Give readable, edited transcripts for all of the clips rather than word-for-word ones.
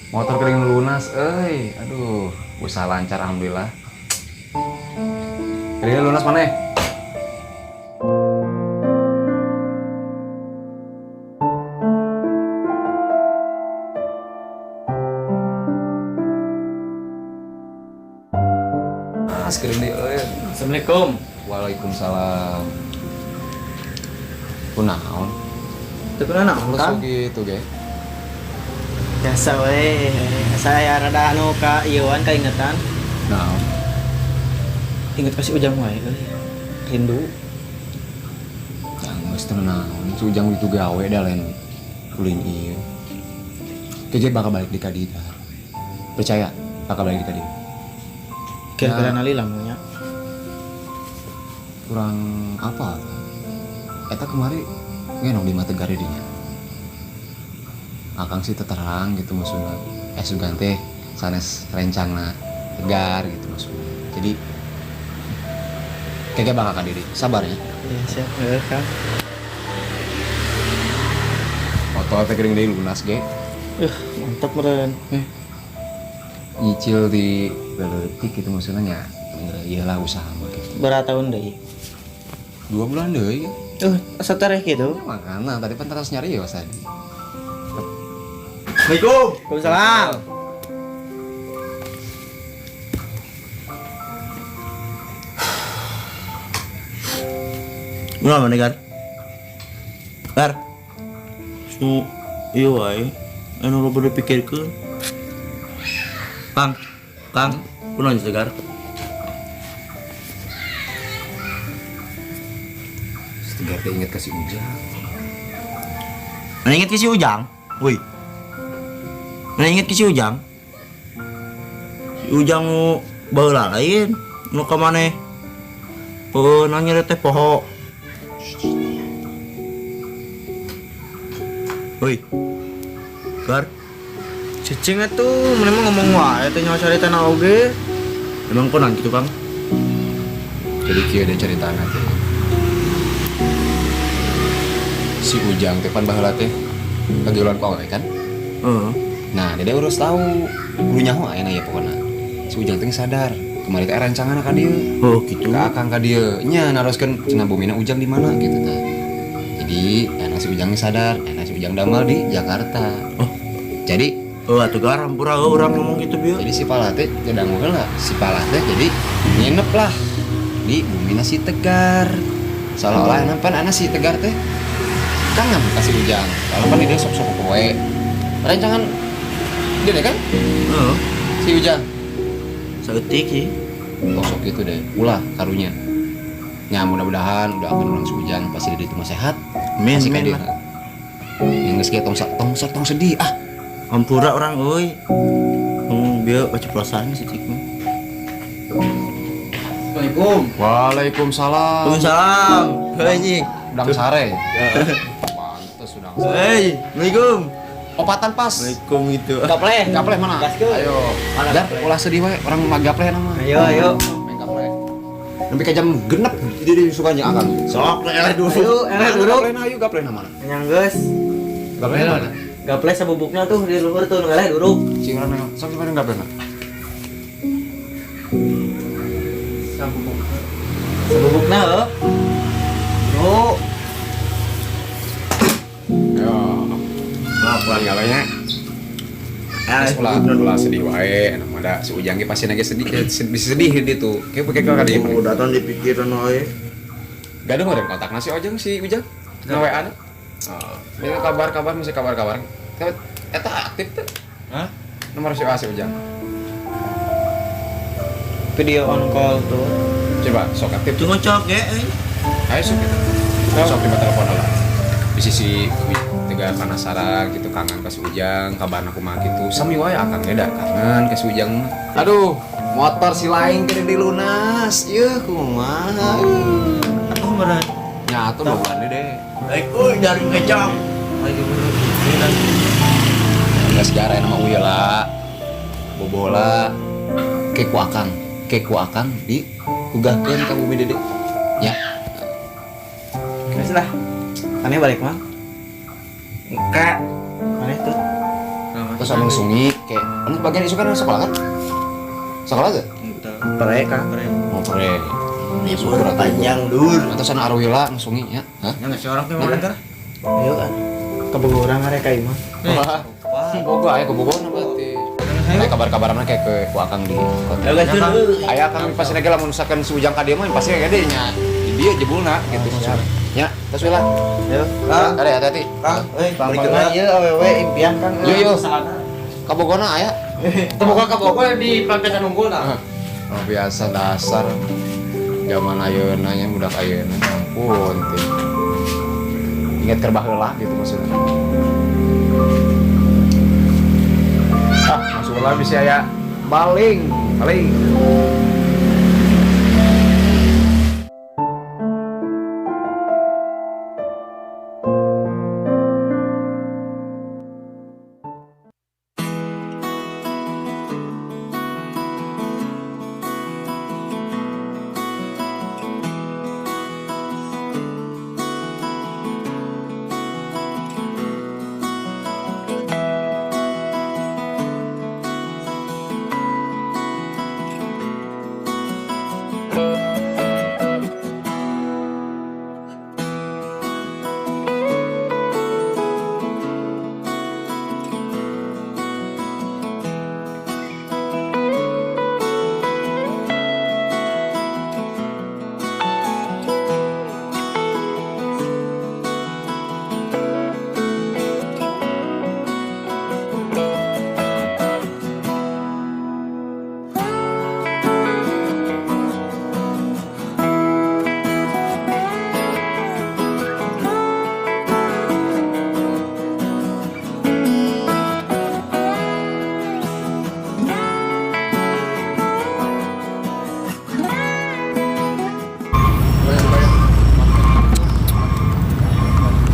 Motor kering lunas, euy. Aduh, usaha lancar alhamdulillah. Kering lunas mana? Mas kering deui euy. Assalamualaikum. Waalaikumsalam. Kunaon? Teu kunaon, Lesu Kang? gitu ge. Biasa we. Saya rada anu ka ieuan kaingetan. Naon? Inget ka si Ujang wae euy. Rindu. Jangan geus teu naon. Si Ujang itu gawe dah lain ulin ieu. Keje bakal balik di ka dieu. Percaya bakal balik di ka dieu. Kira-kira Nah. nali lamunya. Kurang apa? Eta kemari ngenong di mata tegar dinya. Akang sih terang gitu maksudnya. Sugan teh sanes rencana tegar gitu maksudnya. Jadi kayaknya bakal ka diri. Sabar ya. Iya, siap. Heeh, Kang. Motor teh geuning deui lunas ge. Mantap meureun. Nyicil di leutik gitu maksudnya nya. Iyalah usaha mah gitu. Berapa tahun deui? 2 bulan deui. Asa tereh gitu. Ya, makana tadi pan terus nyari ya tadi. Assalamualaikum. Waalaikumsalam. Nggak mana Gar? Gar. Nu iya wae. Anu loba dipikirkeun. Kang, Kang, kunaon sih Gar? Tegar teh inget kasih Ujang. Mana inget ke si Ujang? Woi. Mana inget ke si Ujang? Si Ujang nu baheula lain, nu ka maneh. Oh, nanya teh poho. Woi. Gar, Cicing atuh, mana mah ngomong wae teh nyawa carita na oge. Emang kunaon gitu, Kang? Jadi kieu deh ceritana teh. Si Ujang teh pan baheula teh kajualan ku awewe kan? Heeh. Nah, dia urus tahu. Kudu nyaho ayeuna ya pokona. Si Ujang teh sadar, kemarin teh rancangan ka dieu. Oh, gitu. Ka akang ka dieu. Nya naroskeun cenah bumina Ujang di mana gitu tah. Jadi, enak si Ujang sadar, enak si Ujang damal di Jakarta. Oh. Jadi, Oh, atuh Gar, hampura heuh urang ngomong gitu bieu. jadi si Pala teh dangu heula. Si Pala teh jadi nginep lah di bumina si Tegar. Seolah-olah enak pan anak si Tegar teh kangen ka si Ujang. Kalau pan dia sok-sok poe. Rancangan dia deh kan Heeh. si Ujang. Saeutik sih. Tosok gitu deh. Ulah karunya. Ya mudah-mudahan udah akan orang si Ujang pasti dia itu mah sehat. Amin, Pasti ka amin dia. lah. Yang geus kieu tong tong tong sedih ah. Hampura urang euy. Bieu keceplosan si Cik mah. Assalamualaikum. Waalaikumsalam. Waalaikumsalam. Heuy anjing. Udang sare. Pantes udang sare. Hei, Assalamualaikum. Opatan pas. Assalamualaikum gitu. Gapleh. Gapleh mana? Gaskeun. Ayo. Mana Gar, gapleh? ulah sedih wae, orang mah gapleh nama. Ayo, ayo. Main gapleh. Nempi ka jam 6 jadi sukanya akang. Sok eleh dulu. Ayo, eleh dulu. Gapleh ayo gapleh mana? Nyang geus. Gapleh mana? Gapleh sabubukna tuh di luhur tuh nu eleh duruk. Si urang nengok, sok coba gapleh mana? Sabubuk. Sabubukna heuh. Bro. Yo. Maaf gaplehnya. Eh, Ulah ulah sedih wae, enak mah da si Ujang ge pasti nage sedih, bisa sedih dia tuh. Kayak pakai ka dia. Oh, datang di pikiran wae. Gak ada ngoreng kontak nasi Ojang si Ujang. Na WA na. Oh, ini kabar-kabar masih kabar-kabar. Tapi eta aktif tuh. Hah? Nomor si A si Ujang. Video on call tuh. Coba sok aktif. Itu ngocok ya, euy. Ayo sok kita. Sok coba telepon lah. Di sisi Tegar. Aya penasaran gitu, kangen ka si Ujang, kabarna kumaha gitu. Sami wae akang ge da kangen ka si Ujang mah. Aduh, motor si lain keur dilunas. Yeuh, kumaha. Atuh meureun. Nya atuh bawa deh. Baik, euy dari ngecang. Lagi buru gitu kan. Enggak sejarah nama Uya lah. Bobola ke ku akang, ke ku akang di ugahkeun ka bumi Dede. Ya. Geus lah. Aneh balik mah. Engke. Aneh tuh. Terus ameng sungi ke anu bagian isu kan sekolah kan? Sekolah tuh? Pere kah? Oh, pre. Libur panjang dur. Atau sana Arwila sungi ya. Hah? Ya nggak sih orang tuh mau kan? Ayo kan. Ke Bogor arek ka imah. Wah, Bogor aya ke Bogor na berarti. Aya kabar-kabar mana kayak ke ku akang di kota. Ya guys, Aya akang pasti lagi lamun misalkan si Ujang ka dieu mah pasti gede nya. Di dieu jebulna gitu maksudnya. Ya, tos we lah. Ayo. Kang, Ada hati-hati. Kang, euy, balik Bang ke ieu awewe impian Kang. Yo yo. Ka Bogorna aya. Teu ka Bogor di Pantai Unggul nah. Oh, biasa dasar zaman ayeuna nya budak ayeuna ampun teh. Ingat keur baheula gitu maksudnya. Ah, masuk lah bisa aya baling, baling.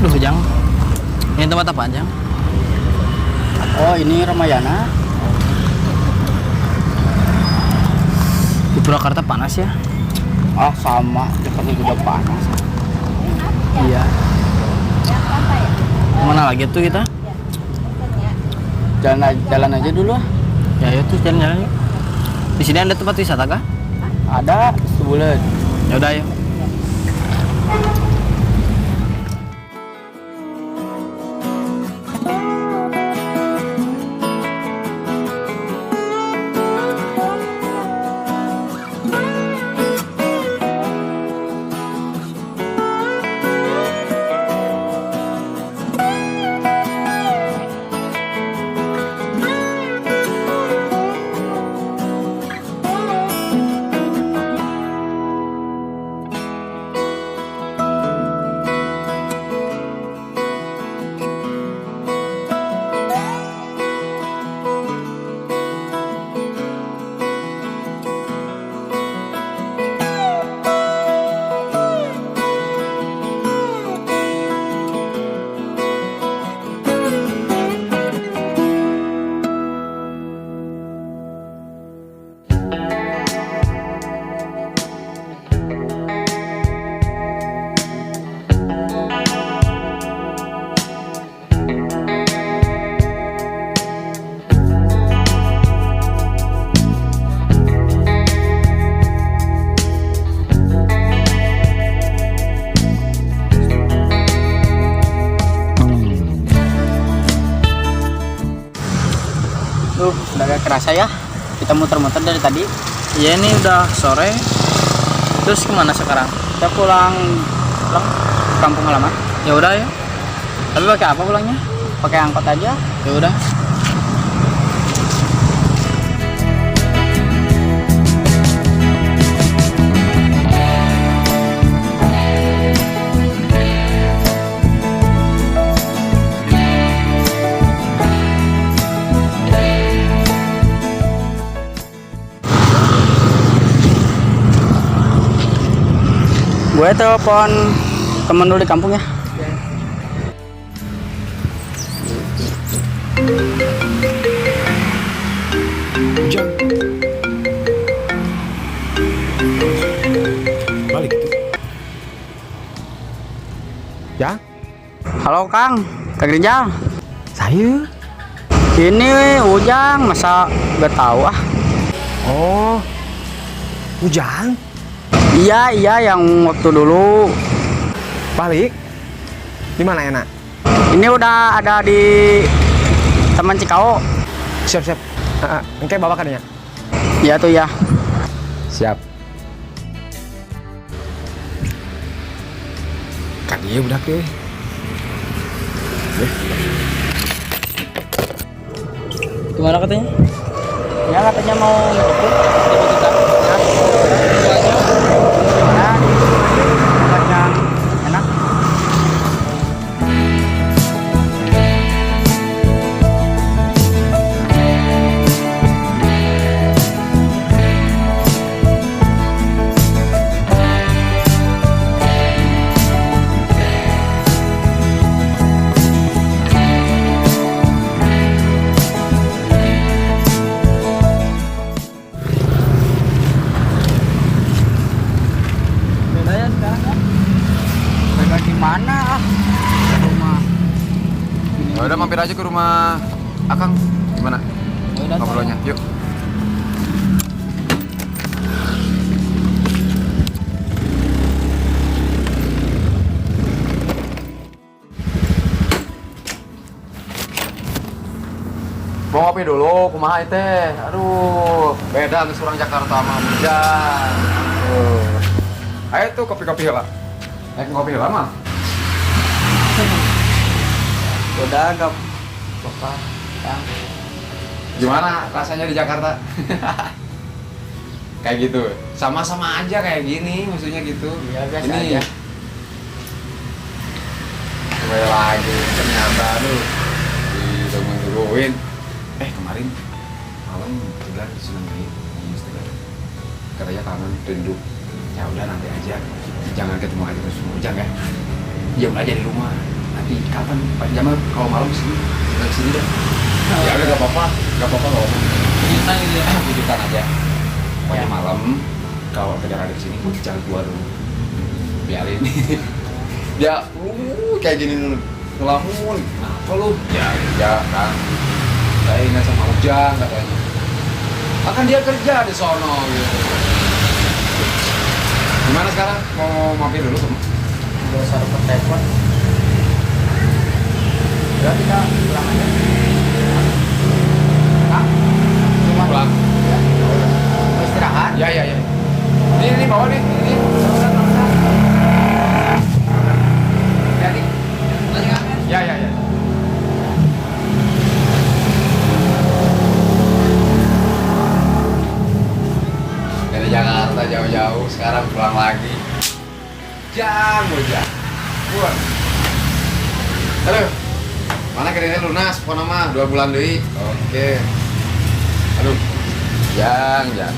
Duh, Jang. Ini tempat apaan, Jang? Oh, ini Ramayana. Di Purwakarta panas ya? Ah, sama. Jakarta juga panas. Iya. Kemana lagi tuh kita? Jalan, jalan aja dulu ah. Ya, ayo tuh jalan-jalan yuk. Di sini ada tempat wisata kah? Ada sebulan. Ya udah, ayo. Duh, udah gak kerasa ya. Kita muter-muter dari tadi. Iya, ini udah sore. Terus kemana sekarang? Kita pulang, pulang ke kampung halaman. Ya udah ya. Tapi pakai apa pulangnya? Pakai angkot aja. Ya udah. Gue telepon temen dulu di kampung ya. Ujang. Balik itu. Ya, Halo Kang, Kang Rijal. saya. Ini Ujang, masa gak tahu ah? Oh, Ujang. Iya, iya yang waktu dulu. Balik. Di mana enak? Ini udah ada di Taman Cikao. Siap, siap. Heeh, engke bawa kan ya? Iya tuh ya. Siap. Kan dia udah ke. Gimana katanya? Ya katanya mau ngejemput, jemput kita. Ya. Gimana? Tempat yang enak. Beda ya sekarang kan? Beda gimana ah? Rumah. Ya udah mampir aja ke rumah Akang. Gimana? Ya udah. Ngobrolnya. Yuk. Mau ngopi dulu, kumaha teh. Aduh, beda geus urang Jakarta mah hujan. Tuh. Ayo tuh kopi-kopi heula. Eh, ngopi heula mah. Udah gak apa-apa. Kang. Gimana rasanya di Jakarta? Kayak gitu. Sama-sama aja kayak gini, maksudnya gitu. Iya, biasa Ini aja. Kembali lagi ternyata aduh ditunggu-tungguin. Kemarin malam Tegar seneng nih ngomong Tegar. Katanya kangen rindu. Ya udah nanti aja. Jangan ketemu lagi terus Ujang ya. Diam aja di rumah. Nanti kapan Pak Jamal kalau malam sini kita kesini deh. Ya udah gak apa-apa, gak apa-apa, gak apa-apa. Kejutan gitu ya. Kejutan aja. Pokoknya malam kalau Tegar ada di sini jangan keluar dulu. Biarin. Dia kayak gini dulu. Ngelamun. Kenapa lu? Ya, ya kan. Saya ingat sama Ujang katanya. Akan dia kerja di sono gitu. Gimana sekarang? Mau mampir dulu sama? Gak usah repot-repot. Udah kita pulang aja. Kang, rumah Pulang. Ya. Mau istirahat? Ya, ya, ya. Ini bawa nih, ini. Jadi, Ya, ya, ya. Dari Jakarta jauh-jauh, sekarang pulang lagi. Jang, ujang. Buat. Aduh. Mana kreditnya lunas, pokoknya mah 2 bulan deui. Oke. Aduh. Jang, jang.